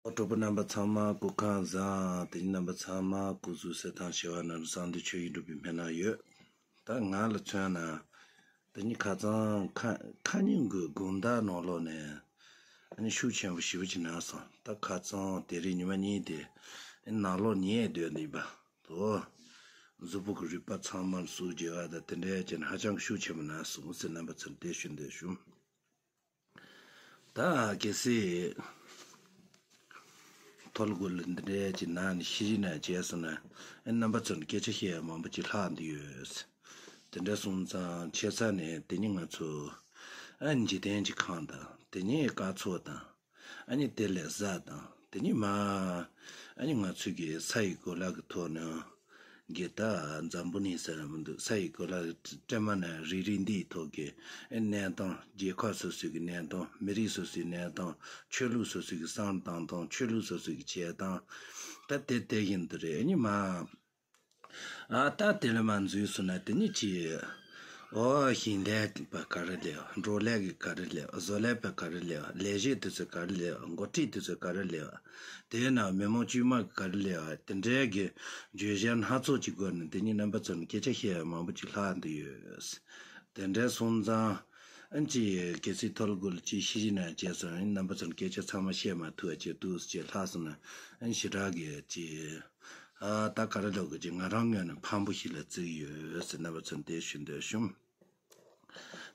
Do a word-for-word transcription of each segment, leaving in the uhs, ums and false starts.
ཨོ། གྲོགས་པོ་རྣམ་པ་ཚང་མ་སྐུ་ཁམས་བཟང་། དེ་རྣམ་པ་ཚང་མ་སྐུ་གཟུགས་གསལ་ཐང་ཞི་བ་ནོར་བུ་གསང་འདུས་ཆོས་ཀྱི་འགྲོ་བའི་སྨོན་ལམ་ཡོད། ད་ང་ལ་མཚོན་ན། དེ་ནི་ཁ་སང་ཁ་ཁ་ཉིན་གྱི་དགོང་དག་ནང་ལོགས་ནས་ཨ་ནི་ཤུགས་ཆེན་པོ་ཞེ་པོ་ཅིག་ན་སོང་། ད་ཁ་སང་དེ་རིང་ཉི་མ་གཉིས་དེ་ནང་ལོགས་ཉལ་སྡོད་འདུག་པ། དོ། གཟུགས་པོ་གི་རུས་པ་ཚང་མར་ཟུག་བྱེད་པ་དང་དེ་འདྲ་ཅན་ཧ་ཅང་ཤུགས་ཆེན་པོ་ན་སོང་ཟེར་རྣམ་པ་ཚོར་དེ་ཞུ་འདོད་བྱུང་། ད་གལ་སྲིད་ཐོལ་རྒོལ་འདི་འདྲའི་ཅིག་ནང་ནས་ཤི་ཤི་ན་བྱས་སོང་ན། ཨེ་རྣམ་པ་ཚོར་སྐད་ཆ་བཤད་ཡ་མང་པོ་ཅིག་ལྷག་འདི་ཡོད། དེ་འདྲ་སོང་ཙང་ཆེ་ས་ནས་དེ་ནི་ང་ཚོ་ཨ་འཇིག་རྟེན་གྱི་ཁམས་དང་དེ་ནི་སྐར་ཚོགས་དང་། ཨ་ནི་དེ་ལས་གཟའ་དང་དེ་ནི་མ། ཨ་ནི་ང་ཚོས་ཀྱི་ས་ཡི་གོ་ལ་གི་ཐོག་ནས་གི་ད་འཛམ་བུ་གླིང་ཟེར་ན་མི་འདུག་ས་ཡི་གོ་ལ་སྲན་མ་ན་རིགས་རིགས་འདིའི་ཐོག་གི་གནས་སྟངས། རྒྱལ་ཁབ་སོ་སོའི་གི་གནས་སྟངས། མི་རིགས་སོ་སོའི་གནས་སྟངས། ཆོས་ལུགས་སོ་སོའི་གི་བསམ་བཏང་སྟངས། ཆོས་ལུགས་སོ་སོའི་གི་བྱེད་སྟངས། ད་དེ་དེ་བཞིན་དུ་རེད། ཨ་ནི་མ། ཨ་ད་དེ་ལ་མ་འཛུལ་སོང་ན་དེ་ནི་ཅི། ཨོ་ཞིང་ལས་པ་ག་རེ་ལས་པ། འབྲོག་ལས་ཀྱི་ག་རེ་ལས་པ། བཟོ་ལས་པ་ག་རེ་ལས་པ། ལས་བྱེད་དེ་ཚོ་ག་རེ་ལས་པ། འགོ་ཁྲིད་དེ་ཚོ་ག་རེ་ལས་པ། དེའི་ནང་མི་མང་དཀྱུས་མ་ག་རེ་ལས་པ། དེ་འདྲའི་གི་བརྗོད་བྱ་སྣ་ཚོགས་ཀྱི་སྒོ་ནས་དེ་ཉིད་རྣམ་པ་ཚོར་སྐད་ཆ་བཤད་ཡ་མང་པོ་ཅིག་ལྷག་འདི་ཡོད། དེ་འདྲའི་སོང་ཙང་ཨ་ནི་ཅི་གལ་སྲིད་ཐོལ་རྒོལ་ཅིག་ཤི་ཤི་ན་བྱས་སོང་ན་རྣམ་པ་ཚོར་སྐད་ཆ་ཚང་མ་བཤད་མ་ཐུབ་པ་ཅིག་འདུག་ཅེས་ལྷག་སོང་ན་ཨ་ནི་ཞེ་དྲག་གི་ཅི། ཨ་ད་ག་རེ་ལབ་དགོས་ཀྱི། ང་རང་ངོས་ནས་ཕངས་པོ་ཞིག་ལ་བརྩི་གི་ཡོད་ཟེར་རྣམ་པ་ཚོར་འདི་ཞུ་འདོད་བྱུང་།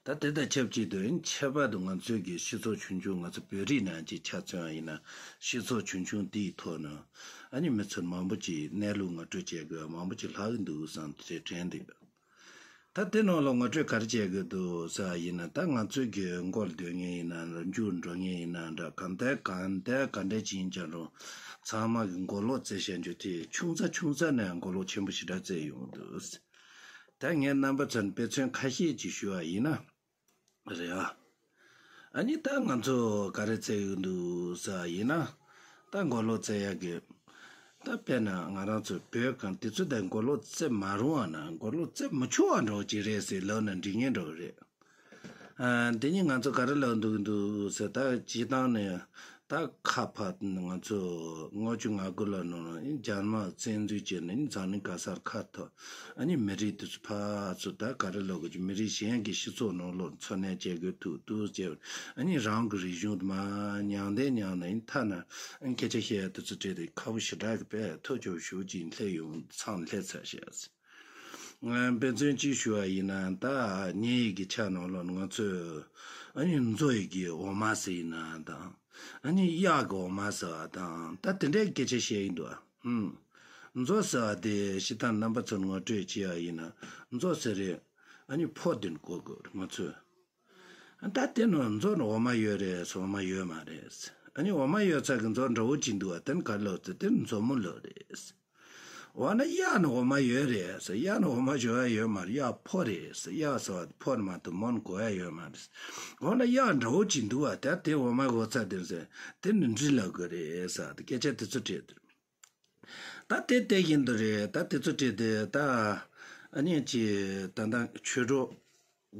ད་དེ་དང་ཆབས་ཅིག་ཏུ་ཨ་ནི་ཁྱད་པར་དུ་ང་ཚོའི་གི་སྤྱི་ཚོགས་ཆུང་ཆུང་། ང་ཚོ་བོད་རིགས་ནང་གི་ཆ་མཚོན་པ་ཡིན་ན་སྤྱི་ཚོགས་ཆུང་ཆུང་དེའི་ཐོག་ནས་ཨ་ནི་མི་ཚོར་མང་པོ་ཅིག་གནས་ལུགས་ངོ་སྤྲོད་བྱེད་དགོས་པ་མང་པོ་ཅིག་ལྷག་གི་འདུག་བསམ་དེ་དྲན་འདུག་ད་དེ་ནང་ལ་ངོ་སྤྲོད་ག་རེ་བྱེད་དགོས་འདུག་ཟེར་བ་ཡིན་ན། ད་ང་ཚོའི་གི་མགོ་ལ་སྡོད་མཁན་ཡིན་ན་འདྲ། མཇུག་འགྲོ་མཁན་ཡིན་ན་འདྲ། གང་ལྟར་གང་ལྟར་ག་འདྲ་ཅིག་ཡིན་ཀྱང་རུང་ཚང་མ་གི་མགོ་ལོག་བརྩི་བྱ་རྒྱུ་དེ་ཆུང་ཙག་ཆུང་ཙག་ནས་མགོ་ལོག་ཆེན་པོ་ཞེ་དྲག་བརྩི་ཡོང་འདུག་ད་ངས་རྣམ་པ་ཚོར་དཔེ་མཚོན་ཁ་ཤས་ཅིག་ཞུ་བ་ཡིན་ན། རེད་ཨ། ཨ་ནི་ད་ང་ཚོ་ག་རེ་བརྩི་ཡོང་འདུག་ཟེར་བ་ཡིན་ན། ད་མགོ་ལོག་བརྩི་ཡག་གི། ད་དཔེར་ན་ང་རང་ཚོ་བོད་གངས་དེ་ཚོ་ད་མགོ་ལོག་བརྩི་མ་རུང་བ་ན་མགོ་ལོག་བརྩི་མི་ཆོག་པ་འདྲ་བོ་ཅིག་རེད་ཟེར་ལབ་ན་འགྲིག་ངེས་འདྲ་བོ་རེད། ཨ། འདི་ནི་ང་ཚོ་ག་རེ་ལབ་འདུག་འདུག་ཟེར། ད་སྤྱིར་བཏང་ནས་ད་ཁ་ཕར་ང་ཚོ་ལྔ་བཅུ་ང་དགུ་ལོ་ནང་ལ་རྒྱ་ནག་བཙན་འཛུལ་བྱས་ནས་འཛམ་གླིང་ག་སར་ཁ་ཐོར། ཨ་ནི་མི་རིགས་དེ་ཚོ་ཕར་ཚུར་ད་ག་རེ་ལབ་དགོས་ཀྱི། མི་རིགས་གཞན་གྱི་སྤྱི་ཚོགས་ནང་ལོགས་འཚོ་གནས་བྱེད་དགོས་ཐུག་འདུག་ཅེས། ཨ་ནི་རང་གི་རིག་གཞུང་དུ་མར་མྱང་འདས་མྱངས་ནས་ཐ་ན་སྐད་ཆ་བཤད་ཡ་དེ་ཚོ་བྲལ་ཏེ་ཁག་པོ་ཞེ་དྲག་གི་དཔེ་ཐུགས་སྐྱོ་ཞེ་པོ་ཅིག་སླེབས་ཡོང་། མཚམས་སླེབས་ཚར་ཤག་དཔེ་མཚོན་གཅིག་ཞུ་བ་ཡིན་ན། ད་ཉེ་ཡི་གི་ཆ་ནང་ལོགས་ང་ཚོས་ཨ་ནི་མཛོ་ཡི་གི་འོ་མ་ཟེར་ཡིན་ན་དང་། ཨ་ནི་གཡག་གི་འོ་མ་ཟེར་བ་དང་། ད་དེ་འདྲའི་སྐད་ཆ་བཤད་ཡིན་འདུག་ཨ། ཧུམ། མཛོ་ཟེར་བ་དེ་ཤི་ཐང་རྣམ་པ་ཚོར་ངོ་སྤྲོད་བྱེད་ཡ་ཡིན་ན། མཛོ་ཟེར་རེད། ཨ་ནི་ཕོ་དེ་གོ་དགོས་ང་ཚོས། ད་དེ་ནང་མཛོ་ནང་འོ་མ་ཡོད་རེད་ཟེར། འོ་མ་ཡོད་མ་རེད། ཨ་ནི་འོ་མ་ཡོད་ས་གི་མཛོ་འདྲ་བོ་ཅིག་འདུག་བ། དེ་ནི་ག་རེ་ལབ་ཟེར། དེ་ནི་མཛོ་མོ་ལབ་རེད། འོ་ན་གཡག་ནང་འོ་མ་ཡོད་རེད་ཟེར། གཡག་ནང་འོ་མ་ཡོད་ཡ་ཡོད་མ་རེད། གཡག་ཕོ་རེད་ཟེར། གཡག་ཟེར་བ་ཕོ་མ་གཏོགས་མོ་ནི་གོ་ཡ་ཡོད་མ་རེད། འོ་ན་གཡག་འདྲ་བོ་ཅིག་འདུག་བ། ད་དེ་འོ་མ་གོ་ས་དེར་ཟེར། དེ་ནི་འབྲི་ལབ་དགོས་རེད་ཟེར། དེ་སྐད་ཆ་དེ་ཚོ་དྲིས་དུས། ད་དེ་དེ་བཞིན་དུ་རེད། ད་དེ་ཚོ་བྲིས་ཏེ་ད་ཨ་ནི་ཅི་ད་ལྟ་ཆོས་གྲོགས་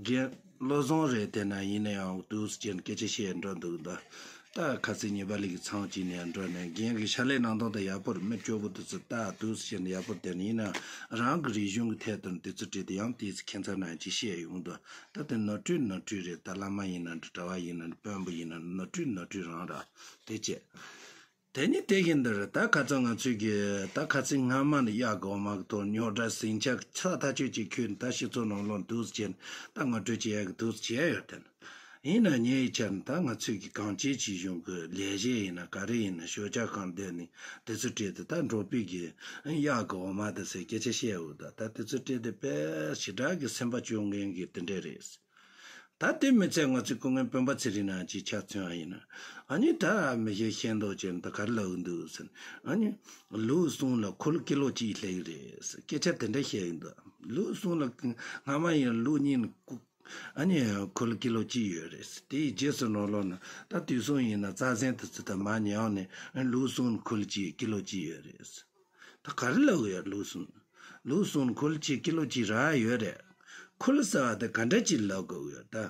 རྒན་བློ་བཟང་རེད། དེ་ན་ཡིན་ན་ཡང་འདུག་སེ་བྱས་ནས་སྐད་ཆ་བཤད་འགྲོ་འདུག་ད་ད་ཁ་སང་ཉི་མ་ལི་གི་ཚང་གཅིག་ནས་འགྲོ་ནས་རྒན་གི་ཕྱག་ལས་གནང་སྟངས་དེ་ཡག་པོ་རེད། མི་སྐྱོ་པོ་དེ་ཚོ་ད་འདུག་སེ་བྱས་ནས་ཡག་པོ། དེ་ནས་ཡིན་ན་རང་གི་རིག་གཞུང་གི་ཐད་དུ་དེ་ཚོ་བྲིས་ཏེ་ཡང་དེ་ཚོ་ཁྱད་མཚར་ན་ཅིག་བཤད་ཡོང་འདུག་ད་དེ་ནོར་འཁྲུལ་ནོར་འཁྲུལ་རེད། ད་བླ་མ་ཡིན་ན་འདྲ། གྲྭ་བ་ཡིན་ན་འདྲ། དཔོན་པོ་ཡིན་ན་ནོར་འཁྲུལ་ནོར་འཁྲུལ་རང་རེད། དེ་བྱས། དེ་ནི་དེ་བཞིན་དུ་རེད། ད་ཁ་སང་ང་ཚོས་ཀྱི་ད་ཁ་སང་སྔ་མ་ནས་གཡག་གི་འོ་མ་གི་ཐོག་རྙོག་དྲ་ཟིང་ཆ་ཚ་ཐག་ཆོད་ཅིག་ཁུར་ནས་ད་སྤྱི་ཚོགས་ནང་ལོགས་འདུག་སེ་བྱས་ནས་ད་ངོ་སྤྲོད་བྱེད་ཡག་གི་འདུག་སེ་བྱས་ཡོད་དེ། ཡིན་ན་ཉེ་ཡི་ཆར་ནས་ད་ང་ཚོས་ཀྱི་གངས་ཅན་སྐྱིད་གཤོངས་ཀྱི་ལས་བྱེད་ཡིན་ན་ག་རེ་ཡིན་ན་ཞོགས་ཇ་ཁང་བསྡད་ནས་དེ་ཚོ་བྲིས་ཏེ་ད་འབྲོག་པའི་གི་གཡག་གི་འོ་མ་དེ་ཟེར་སྐད་ཆ་བཤད་ཡོད་ད། ད་དེ་ཚོ་བྲིས་ཏེ་དཔེ་ཞེ་དྲག་གི་སེམས་པ་སྐྱོ་མཁན་གྱི་དེ་འདྲས་རེད། ད་དེ་མི་ཚད་ང་ཚོའི་སྐུ་ངོ་སྤེན་པ་ཚེ་རིང་ནང་ཅིག་ཆ་མཚོན་པ་ཡིན་ན། ཨ་ནི་ད་མི་ཤེས་ཤེས་མདོག་བྱས་ནས་ད་ག་རེ་ལབ་ཀྱི་འདུག་ཟེར་ན། ཨ་ནི་ལུག་གསུམ་ལ་ཁུ་ལུ་ཀི་ལོ་གཅིག་སླེབས་ཀྱི་རེད་ཟེར་སྐད་ཆ་དེ་འདྲ་བཤད་ཀྱི་འདུག་ལུག་གསུམ་ལ་སྔ་མ་ཡིན་ན་ལུག་གཉིས་ནི་ཁུ་ཨ་ནི་ཁུ་ལུ་ཀི་ལོ་གཅིག་ཡོད་རེད་ཟེར། དེའི་རྗེས་སུ་ནོར་ལོག་ན་ད་དུས་གསུམ་ཡིན་ན་རྩྭ་ཟན་དེ་ཚོ་ད་མར་ཉོས་ནས་ལུག་གསུམ་ཁུ་ལུ་གཅིག་ཀི་ལོ་གཅིག་ཡོད་རེད་ཟེར། ད་ག་རེ་ལབ་ཀྱི་ཡོད། ལུག་གསུམ། ལུག་གསུམ་ཁུ་ལུ་གཅིག་ཀི་ལོ་གཅིག་རག་ཡོད་རེད། ཁུ་ལུ་ཟེར་བ་དེ་ག་འདྲ་ཅིག་ལབ་དགོས་ཀྱི་ཡོད་ད།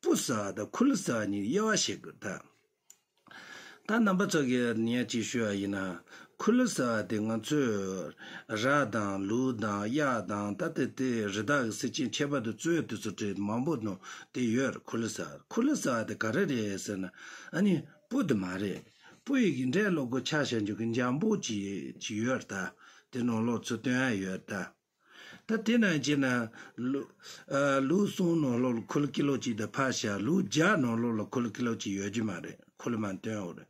པུ་ཟེར་བ་དང་ཁུ་ལུ་ཟེར་བ་གཉིས་དབྱེ་བ་ཕྱེ་དགོས་ད། ད་རྣམ་པ་ཚོ་གིས་ཉན་ཅིག་ཞུ་བ་ཡིན་ན། ཁུ་ལུ་ཟེར་བ་དེ་ང་ཚོས་ར་དང་ལུག་དང་གཡག་དང་ད་དེ་དེ་རི་དྭགས་ཀྱི་སེམས་ཅན་ཁྱད་པར་དུ་གཙོད་དེ་ཚོ་གྲས་མང་པོ་ནང་དེ་ཡོད་རེད། ཁུ་ལུ་ཟེར་བ། ཁུ་ལུ་ཟེར་བ་དེ་ག་རེ་རེད་ཟེར་ན། ཨ་ནི་སྤུ་དེ་མ་རེད། སྤུ་ཡི་གི་འབྲས་ལོ་གོ་ཆ་བཞག་རྒྱུ་གི་འཇམ་པོ་ཅིག་ཅིག་ཡོད་རེད། ད་དེ་ནང་ལོགས་ཚུར་སྟོན་ཡ་ཡོད་ད། ད་དེ་ནང་བྱས་ན་ལུག་ཨ་ལུག་གསུམ་ནང་ལོགས་ལ་ཁུ་ལུ་ཀི་ལོ་གཅིག་དང་ཕར་བཞག་ལུག་བརྒྱ་ནང་ལོགས་ལ་ཁུ་ལུ་ཀི་ལོ་གཅིག་ཡོད་རྒྱུ་མ་རེད། ཁུ་ལུ་མ་སྟོན་འོ་རེད།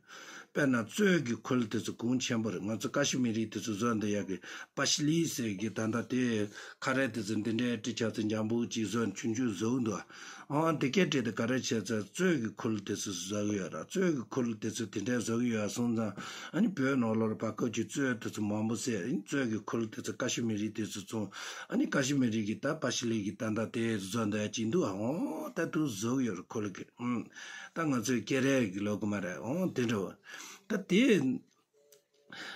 དཔེར་ན་གཙོད་ཀྱི་ཁུ་ལུ་དེ་ཚོ་གོང་ཆེན་པོ་རེད། ང་ཚོ་ཀ་ཤི་མི་རི་དེ་ཚོ་བཟོ་འདི་ཡག་གི་པ་ཤི་ལི་ཟེར་གི་ད་ལྟ་དེ་ཁ་རས་དེ་ཚོ་འདི་འདྲའི་ཏི་ཆ་ཚོ་འཇམ་པོ་གཅིག་བཟོ་ཆུང་ཆུང་བཟོ་འདུག་ཨང་དེ་སྐད་བྲིས་ཏེ་ག་རེ་བྱས་ཚེ་གཙོད་ཀྱི་ཁུ་ལུ་དེ་ཚོ་བཟོ་གི་ཡོད་ར། གཙོད་ཀྱི་ཁུ་ལུ་དེ་ཚོ་དེ་འདྲའི་བཟོ་གི་ཡོད་སོང་ཙང་ཨ་ནི་བོད་ནང་ལོགས་ལ་བར་སྐབས་ཀྱི་གཙོད་དེ་ཚོ་མང་པོ་བསད། ཨ་ནི་གཙོད་ཀྱི་ཁུ་ལུ་དེ་ཚོ་ཀ་ཤི་མི་རི་དེ་ཚོ་བཙོང་། ཨ་ནི་ཀ་ཤི་མི་རི་གི་ད་པ་ཤི་ལི་གི་ད་ད་དེ་བཟོ་འདོད་ཀྱི་འདུག་ཨང་ད་དུ་བཟོ་གི་ཡོད་ར་ཁུ་ལུ་གི་ཨང་ད་ང་ཚོའི་སྐད་རེད་གི་ལོ་གི་མ་རེད། ཨང་དེ་འདྲ་བ་ད་དེ།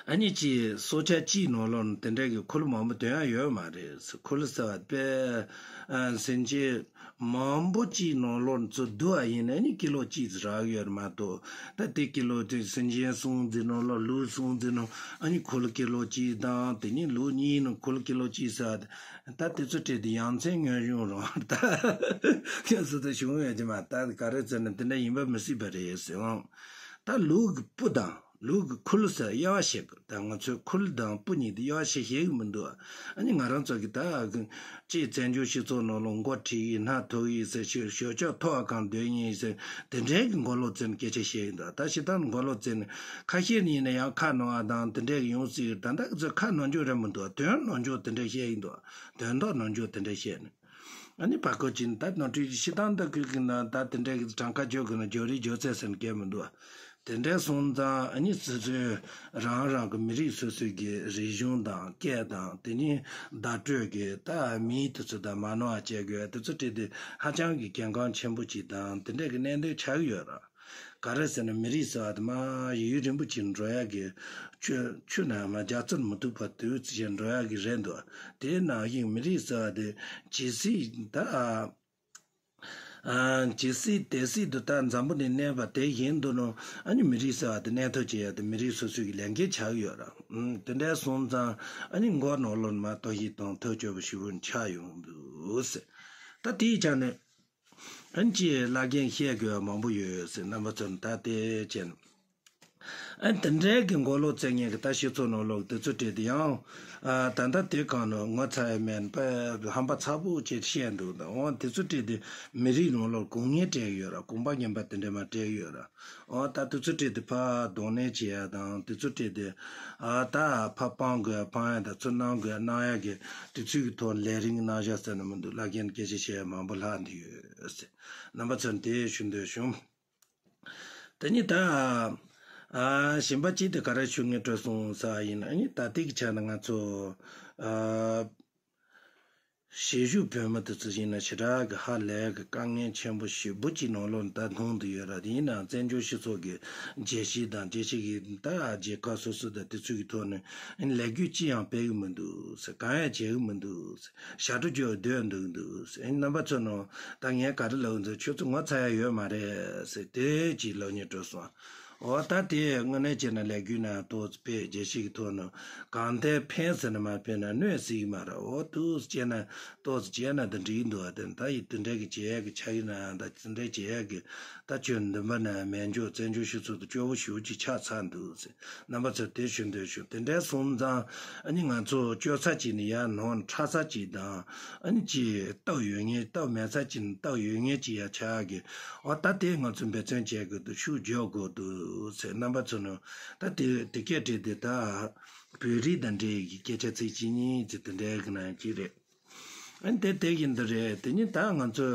ཨ་ནི་ཅི་སྲོག་ཆགས་སྤྱིའི་ནང་ལོགས་ནས་དེ་འདྲའི་གི་ཁུ་ལུ་མང་པོ་འདོན་ཡ་ཡོད་མ་རེད། ཁུ་ལུ་ཟེར་བ་དཔེ་ཨ་སེམས་ཅན་མང་པོ་སྤྱིའི་ནང་ལོགས་ནས་ཚུར་བསྡུ་བ་ཡིན་ན་ཨ་ནི་ཀི་ལོ་གཅིག་ཙམ་རག་གི་ཡོད་རེད་མ་གཏོགས། ད་དེ་ཀི་ལོ་དེ་སེམས་ཅན་གསུམ་ཙམ་ནང་ལོགས་ལུག་གསུམ་ཙམ་ནང་ཨ་ནི་ཁུ་ལུ་ཀི་ལོ་གཅིག་དང་དེ་ནི་ལུག་གཉིས་ནང་ཁུ་ལུ་ཀི་ལོ་གཅིག་ཟེར་བ་དེ། ད་དེ་ཚོ་བྲིས་ཏེ་ཡ་མཚན་ཉམས་བྱུང་རང་ད་ཁྱེད་ཚོ་ད་བྱུང་ཡོད་ཀྱི་མ་ད་ག་རེ་ཟེར་ན་དེ་འདྲ་ཡིན་པ་མི་སྲིད་པ་རེད་ཟེར་འོང་། ད་ལུག་གི་སྤུ་དང་ལུག་གི་ཁུ་ལུ་ཟེར་དབྱེ་བ་ཕྱེ་དགོས། ད་ང་ཚོས་ཁུ་ལུ་དང་སྤུ་གཉིས་དེ་དབྱེ་བ་ཕྱེ་ཤེས་ཀྱི་མི་འདུག་ཨ་ནི་ང་རང་ཚོ་གི་ད་ཅིག་བཙན་བྱོལ་སྤྱི་ཚོགས་ནང་ལ་མགོ་ཁྲིད་ཡིན་སྣ་ཐུག་ཡིན་ཟེར་ཞོ་ཞོ་ཅོག་ཐོག་གང་སྡོད་ཡིན་ཟེར་དེ་འདྲའི་གི་མགོ་ལོག་བཙལ་ནས་སྐད་ཆ་བཤད་ཡིན་འདུག་ད་སྤྱིར་བཏང་མགོ་ལོག་བཙལ་ནས་ཁ་ཤས་ནི་ཡིན་ན་ཡང་ཁ་ནོར་བ་དང་དེ་འདྲའི་གི་ཡོང་སྲིད་ད་ལྟ་གི་ཚོ་ཁ་ནོར་རྒྱུ་རེད་མི་འདུག་དོན་ནོར་རྒྱུ་དེ་འདྲ་བཤད་ཡིན་འདུག་དོན་དག་ནོར་རྒྱུ་དེ་འདྲ་བཤད་ནས། ཨ་ནི་བར་སྐབས་ཅིག་ད་ནོར་འཁྲུལ་ཞིག་བཏང་ད་ཁུལ་གྱི་ན་ད་དེ་འདྲའི་གི་གྲངས་ཀ་བརྗོད་དགོས་ན་བརྗོད་རེས་བརྗོད་ཚད་ཟེར་ན་སྐད་མི་འདུག་དེ་འདྲའི་སོང་ཙང་ཨ་ནི་སོ་སོའི་རང་རང་གི་མི་རིགས་སོ་སོའི་གི་རིག་གཞུང་དང་སྐད་དང་དེ་ནི་བརྡ་སྤྲོད་ཀྱི་ད་མིའི་དུས་ཚོད་དང་མ་ནོར་བ་བྱེད་དགོས་དུས་ཚོད་བྲིས་ཏེ་ཧ་ཅང་གི་གལ་འགངས་ཆེན་པོ་ཅིག་དང་དེ་འདྲའི་གི་གནད་དོན་ཆགས་ཡོད་ར། ག་རེ་ཟེར་ན་མི་རིགས་ཟེར་བ་དེ་མ་ཡུན་རིང་པོ་ཅིག་འགྲོ་ཡ་གི་ཆུ་ཆུ་ནང་མ་རྒྱ་མཚོར་མི་ཐུག་པ་དུས་ཚོད་ཅིག་འགྲོ་ཡ་གི་རེད་འདུག་དེའི་ནང་བཞིན་མི་རིགས་ཟེར་བ་དེ་ཇི་སྲིད་ད་ཨ་ཇི་སྲིད་དེ་སྲིད་དུ་ད་འཛམ་བུ་གླིང་གནས་པ་དེ་བཞིན་དུ་ནོ་ཨ་ནི་མི་རིགས་ཟེར་བ་དེ་གནས་ཐབས་བྱེད་ཡ་དེ་མི་རིགས་སོ་སོའི་གི་ལས་འགན་ཆགས་ཡོད་ར། ཨུམ་དེ་འདྲ་སོང་ཙང་ཨ་ནི་མགོ་ནོར་ལོན་མ་གཏོགས་ཤིག་དང་ཐག་གཅོད་པ་ཞིག་པོ་ཆགས་ཡོང་འདུག་ཟེར། ད་དེའི་ཆ་ནས། ཨན་ཅི་བླ་རྒན་བཤད་དགོས་པ་མང་པོ་ཡོད་ཟེར་རྣམ་པ་ཚོར་ད་དེ་བྱས་ན། ཨན་དེ་འདྲའི་གི་མགོ་ལོག་བཙལ་མཁན་གི་ད་སྤྱི་ཚོགས་ནང་ལོག་དེ་ཚོ་བྲིས་ཏེ་ཡང་ཨ་ད་ལྟ་དེ་གང་ནོ་ངོ་ཚ་ཡ་མེད་པ་ཧམ་པ་ཚ་པོ་བྱས་བཤད་འདུག་ད་འོ་དེ་ཚོ་བྲིས་ཏེ་མི་རིགས་ནང་ལོག་གོང་ངན་སྤྲད་ཡོད་ར། གོང་པ་ངན་པ་དེ་འདྲ་མ་སྤྲད་ཡོད་ར། འོ་ད་དུས་ཚོད་བྲིས་ཏེ་ཕར་གདོང་ལེན་བྱེད་ཡ་དང་དུས་ཚོད་བྲིས་ཏེ་ཨ་ད་ཕར་སྤང་དགོས་ཡ་སྤང་ཡ་དང་ཚུར་གནང་དགོས་ཡ་གནང་ཡ་གི་དུས་ཚོད་ཀྱི་ཐོག་ལས་རིང་གནང་བཞག་ཟེར་ན་མི་འདུག་བླ་རྒན་སྐད་ཆ་བཤད་ཡ་མང་པོ་ལྷག་འདི་ཡོད་ཟེར་རྣམ་པ་ཚོར་དེ་ཞུ་འདོད་བྱུང་། དེ་ནི་ད་ཨ་གཞན་པ་གཅིག་དེ་ག་རེ་ཞུ་ངེས་སྤྲོད་སོང་ཟེར་བ་ཡིན་ན་ཨ་ནི་ད་ལྟའི་གི་ཆ་ནས་ང་ཚོ་ཨ། གཞིས་བཞུགས་བོད་མི་དེ་ཚོ་ཡིན་ན་ཞེ་དྲག་གི་ཧ་ལས་གི་དཀའ་ངལ་ཆེན་པོ་ཞེ་པོ་ཅིག་ནང་ལོགས་ད་མཐོང་དུ་ཡོད་ར། དེ་ཡིན་ནའང་བཙན་བྱོལ་སྤྱི་ཚོགས་ཀྱི་རྒྱལ་སྤྱི་དང་རྒྱལ་སྤྱི་གི་ད་རྒྱལ་ཁབ་སོ་སོ་དང་དེ་ཚོ་གི་ཐོག་ནས་ལས་འགུལ་ཅི་ཡང་སྤེལ་གི་མི་འདུག་ཟེར། གང་ཡང་བྱེད་གི་མི་འདུག་ཟེར། ཞབས་བྲོ་རྒྱག་སྡོད་འདུག་འདུག་ཟེར། རྣམ་པ་ཚོ་ནང་ད་ངས་ག་རེ་ལབ་འདུག་ཁྱོད་ཚོ་ངོ་ཚ་ཡ་ཡོད་མ་རེད་ཟེར་དེ་ཅིག་ལབ་སྙིང་བྲོ་སོང་། འོ་ད་དེ་དངོས་གནས་བྱས་ན་ལས་འགུལ་ནང་ཏོག་ཙམ་སྤེལ་རྒྱལ་སྤྱི་གི་ཐོག་ནས་གང་ལྟར་ཕན་ཟེར་ན་མ་ཕན་ན་གནོད་སྲིད་མ་རེད། འོ་ཏོག་ཙམ་བྱས་ན་ཏོག་ཙམ་བྱས་ན་ད་འགྲིག་འདུག་བ། དེ་ད་ཡི་དེ་འདྲ་གི་བྱེད་ཡག་གི་ཆགས་ཡིན་ན་ད་དེ་འདྲ་བྱེད་ཡག་གི་ད་ཁྱོད་འདུན་པ་ན་མེད་འཇོག་བཙན་བྱོལ་སྤྱི་ཚོགས་དུ་སྐྱོ་བོ་ཞེ་པོ་ཅིག་ཆགས་ཚར་འདུག་ཟེར། རྣམ་པ་ཚོ་དེ་ཞུ་འདོད་བྱུང་། དེ་འདྲ་སོང་ཙང་ཨ་ནི་ང་ཚོ་སྐྱོ་ས་ཅིག་ནི་ཡར་ནང་ཁྲ་ས་ཅིག་དང་ཨ་ནི་ཅིག་སྟབས་ཡོད་ངེས་སྟབས་མེད་ས་ཅིག་ནི་སྟབས་ཡོད་ངེས་ཅིག་ཡར་ཆགས་གི། འོ་ད་དེ་ང་ཚོ་འབད་བརྩོན་བྱེད་དགོས་འདུག་ཤུགས་རྒྱག་དགོས་འདུག་ཟེར། རྣམ་པ་ཚོ་ནང་ད་དེ་དེ་སྐད་བྲིས་ཏེ་ད་བོད་རིགས་དང་འབྲེལ་གྱི་སྐད་ཆ་ཚིག་གཅིག་གཉིས་ཅིག་དེ་འདྲའི་གི་ནང་གཅིག་རེད། ཨ་ནི་དེ་དེ་ཡིན་འདི་རེད། དེ་ནི་ད་ང་ཚོ་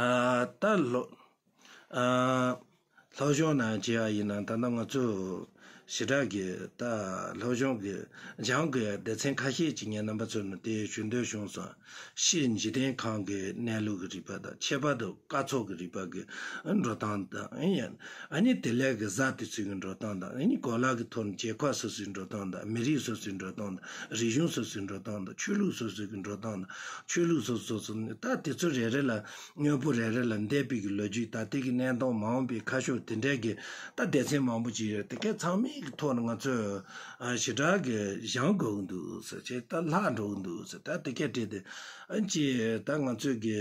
ཨ་ད་ལོ་ཨ་ལྷོ་ཕྱོགས་ནང་བྱས་པ་ཡིན་ན་ད་ལྟ་ང་ཚོ་ ཞེ་དྲག་གི་ད་སློབ་སྦྱོང་གི་སྦྱང་དགོས་ཡ་སྡེ་ཚན་ཁ་ཤས་ཅིག་ངས་རྣམ་པ་ཚོ་ནི་དེ་ཞུ་འདོད་བྱུང་སོང་། ཕྱིའི་འཇིག་རྟེན་ཁམས་ཀྱི་གནས་ལུགས་ཀྱི་རིག་པ་དང་ཁྱད་པར་དུ་སྐར་ཚོགས་ཀྱི་རིག་པ་གི་འགྲོ་སྟངས་དང་ཨ་ནི་དེ་ལས་ཀྱི་གཟའ་དུས་ཚོད་ཀྱི་འགྲོ་སྟངས་དང་ཨ་ནི་གོ་ལག་གི་ཐོག་ནས་རྒྱལ་ཁབ་སོ་སོའི་འགྲོ་སྟངས་དང་མི་རིགས་སོ་སོའི་འགྲོ་སྟངས་དང་རིག་གཞུང་སོ་སོའི་འགྲོ་སྟངས་དང་ཆོས་ལུགས་སོ་སོའི་གི་འགྲོ་སྟངས་དང་ཆོས་ལུགས་སོ་སོ་སོ་ནི་ད་དེ་ཚོ་རེ་རེ་ལ་དངོས་པོ་རེ་རེ་ལ་འདས་པའི་གི་ལོ་རྒྱུས་ད་ལྟའི་གི་གནས་སྟངས་མ་འོངས་པའི་ཁ་ཕྱོགས་དེ་འདྲའི་གི་ད་སྡེ་ཚན་མང་པོ་ཅིག་ཡོད། དེ་གའི་ཚང་མའི་གི་ཐོག་ནས་ང་ཚོས་ཨ་ཞེ་དྲག་གི་སྦྱང་དགོས་ཀྱི་འདུག་ཟེར་བྱས་ད་ལྷག་འགྲོ་གི་འདུག་ཟེར། ད་དེ་གའི་གྲས་དེ་ཨ་ཅེ་ད་ང་ཚོས་གི་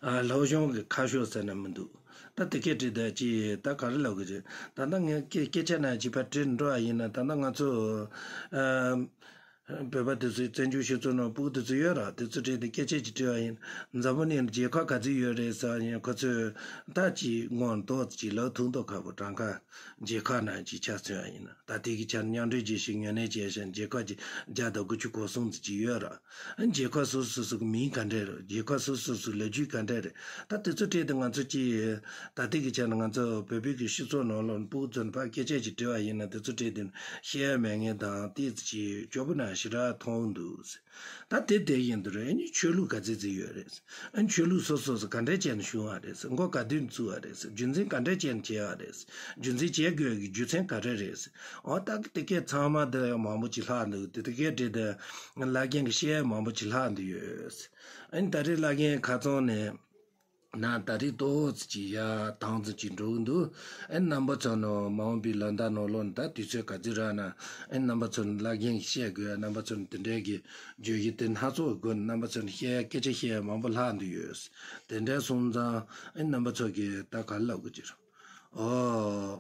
ཨ་སློབ་སྦྱོང་གི་ཁ་ཕྱོགས་ཟེར་ན་མི་འདུག་ད་དེ་གའི་གྲས་དེ་ཅི་ད་ག་རེ་ལབ་དགོས་རེད། ད་ལྟ་ངས་སྐད་སྐད་ཆ་ནང་ཅིག་ཕར་དྲིལ་འགྲོ་བ་ཡིན་ན་ད་ལྟ་ང་ཚོ་ཨ་བོད་པ་དེ་ཚོའི་བཙན་བྱོལ་སྤྱི་ཚོགས་ནང་སྤུ་གུ་དེ་ཚོ་ཡོད་ར། དེ་ཚོ་གྲས་དེ་སྐད་ཆ་ཅིག་དྲིས་པ་ཡིན། འཛམ་བུ་གླིང་རྒྱལ་ཁབ་ག་ཚོད་ཡོད་རེད་ཟེར་བ་ཡིན། ཁོ་ཚོས་ད་ཅིག་སྔོན་ཏོག་ཙམ་ཅིག་ལབ་ཐུབ་མདོག་ཁ་པོ་གྲངས་ཀ་རྒྱལ་ཁབ་ནང་ཅིག་ཆ་མཚོན་པ་ཡིན་ན། ད་ལྟའི་གི་ཆར་མཉམ་འབྲེལ་རྒྱལ་སྤྱིའི་ངོས་ནས་བྱས་ཤིང་རྒྱལ་ཁབ་ཀྱི་བརྒྱ་དང་དགུ་བཅུ་གོ་གསུམ་ཙམ་ཅིག་ཡོད་ར། རྒྱལ་ཁབ་སོ་སོ་སོ་སོ་གི་མིང་ག་འདྲ་རེད། རྒྱལ་ཁབ་སོ་སོ་སོ་སོའི་ལོ་རྒྱུས་ག་འདྲ་རེད། ད་དེ་ཚོ་གྲས་དེ་ང་ཚོ་ཅིག་ད་ལྟའི་གི་ཆར་ང་ཚོ་བོད་པའི་གི་སྤྱི་ཚོགས་ནང་ལོགས་སྤུ་གུ་ཚོ་ཕར་སྐད་ཆ་ཅིག་དྲིས་པ་ཡིན་ན་དེ་ཚོ་གྲས་དེ་བཤད་ཡ་མེད་མཁན་དང་ཏོག་ཙམ་ཅིག་སྐྱོ་པོ་ནང་ཞེ་དྲག་མཐོང་འདུག་ད་དེ་དེ་ཡིན་དུ་རེད། ཨ་ནི་ཆོས་ལུགས་ག་ཚད་ཅིག་ཡོད་རེད། ཨ་ནི་ཆོས་ལུགས་སོ་སོ་སོ་ག་འདྲས་བྱས་ནས་བྱུང་བ་རེད། མགོ་ག་དུས་ནས་བཙུགས་པ་རེད། རྒྱུ་མཚན་ག་འདྲས་བྱས་ནས་བྱས་པ་རེད། རྒྱུ་མཚན་བྱེད་དགོས་ཀྱི་རྒྱུ་མཚན་ག་རེ་རེད། འོ་ད་དེ་གས་ཚང་མ་དེ་མང་པོ་ཅིག་ལྷག་འདུག་དེ་དེ་གས་དེ་དེ་བླ་རྒན་གྱི་བཤད་ཡ་མང་པོ་ཅིག་ལྷག་འདུག་ཡོད། ཨ་ནི་ད་རེས་བླ་རྒན་ཁ་ཚང་ནས་ན་ད་རེས་ཏོག་ཙམ་ཅིག་ཡ་དྭངས་ཙམ་ཅིག་འགྲོ་གི་འདུག་ཨ་ནི་རྣམ་པ་ཚོ་ནི་མ་འོངས་པའི་ལོ་ཟླ་ནང་ལོགས་ནི་ད་དུས་ཚོད་ག་ཚོད་རག་ན་ཨ་ནི་རྣམ་པ་ཚོ་ནི་བླ་རྒན་གྱི་བཤད་དགོས། རྣམ་པ་ཚོ་ནི་དེ་འདྲའི་གི་བརྗོད་གཞི་དེ་སྣ་ཚོགས་སྒོ་ནས་རྣམ་པ་ཚོ་ནི་བཤད་ཡ་སྐད་ཆ་བཤད་ཡ་མང་པོ་ལྷག་འདུག་ཡོད། དེ་འདྲ་སོང་ཙང་ཨ་ནི་རྣམ་པ་ཚོ་གིས་ད་ག་རེ་ལབ་དགོས་ཀྱི་རེད། ཨོ།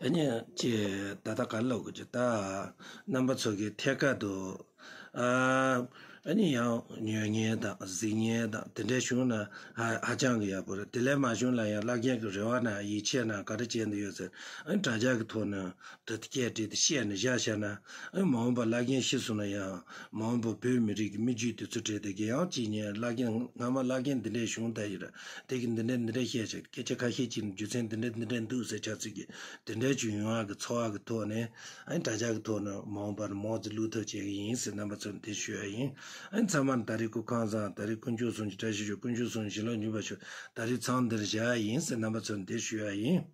ཨ་ནི་ཅེ་ད་ལྟ་ག་རེ་ལབ་དགོས་ཀྱི། ད་རྣམ་པ་ཚོ་གི་ཐད་ཀར་དུ་ཨ་ཨ་ནི་ཡང་ཉོ་མཁན་དང་གཟིགས་མཁན་དང་དེ་འདྲ་བྱུང་ན་ཧ་ཧ་ཅང་གི་ཡག་པོ་རེད། དེ་ལས་མ་བྱུང་ན་ཡང་བླ་རྒན་གྱི་རེ་བ་ན་ཡིད་ཆེས་ན་ག་རེ་བྱས་འདུག་ཡོད་ཟེར། ཨ་ནི་དྲ་རྒྱ་གི་ཐོག་ནས་དེ་སྐད་བྲིས་ཏེ་བཤད་ནས་བཞག་བཞག་ན་ཨ་ནི་མ་འོངས་པ་བླ་རྒན་ཤི་སོང་ན་ཡང་མ་འོངས་པ་བོད་མི་རིགས་ཀྱི་མི་རྒྱུད་དེ་ཚོ་གྲས་དེ་གི་ཡང་ཅིག་ཉན་བླ་རྒན་སྔ་མ་བླ་རྒན་འདི་འདྲས་བྱུང་ད་ཡིན་ར། དེ་གི་འདི་འདྲས་འདི་འདྲས་བཤད་བྱས་སྐད་ཆ་ཁ་ཤས་ཅིག་ནི་རྒྱུ་མཚན་འདི་འདྲས་འདི་འདྲས་འདུག་ཟེར་ཆགས་ཚུལ་གྱི་དེ་འདྲས་ཅིག་ཡོང་བ་གི་ཚོར་བ་གི་ཐོག་ནས་ཨ་ནི་དྲ་རྒྱ་གི་ཐོག་ནས་མ་འོངས་པར་མང་ཙམ་བླུག་ཐབས་བྱེད་གི་ཡིན་ཟེར་རྣམ་པ་ཚོར་འདི་ཞུ་ཡ་ཡིན། ཨ་ནི་ཚང་མར་ད་རེས་སྐུ་ཁམས་བཟང་། ད་རེས་དཀོན་མཆོག་གསུམ་གྱི་བཀྲ་ཤིས་ཤོག་དཀོན་མཆོག་གསུམ་བྱིན་རླབས་འཇུག་པར་ཤོག་ད་རེས་མཚམས་འདིར་བཞག་ཡ་ཡིན་ཟེར་རྣམ་པ་ཚོར་འདི་ཞུ་ཡ་ཡིན།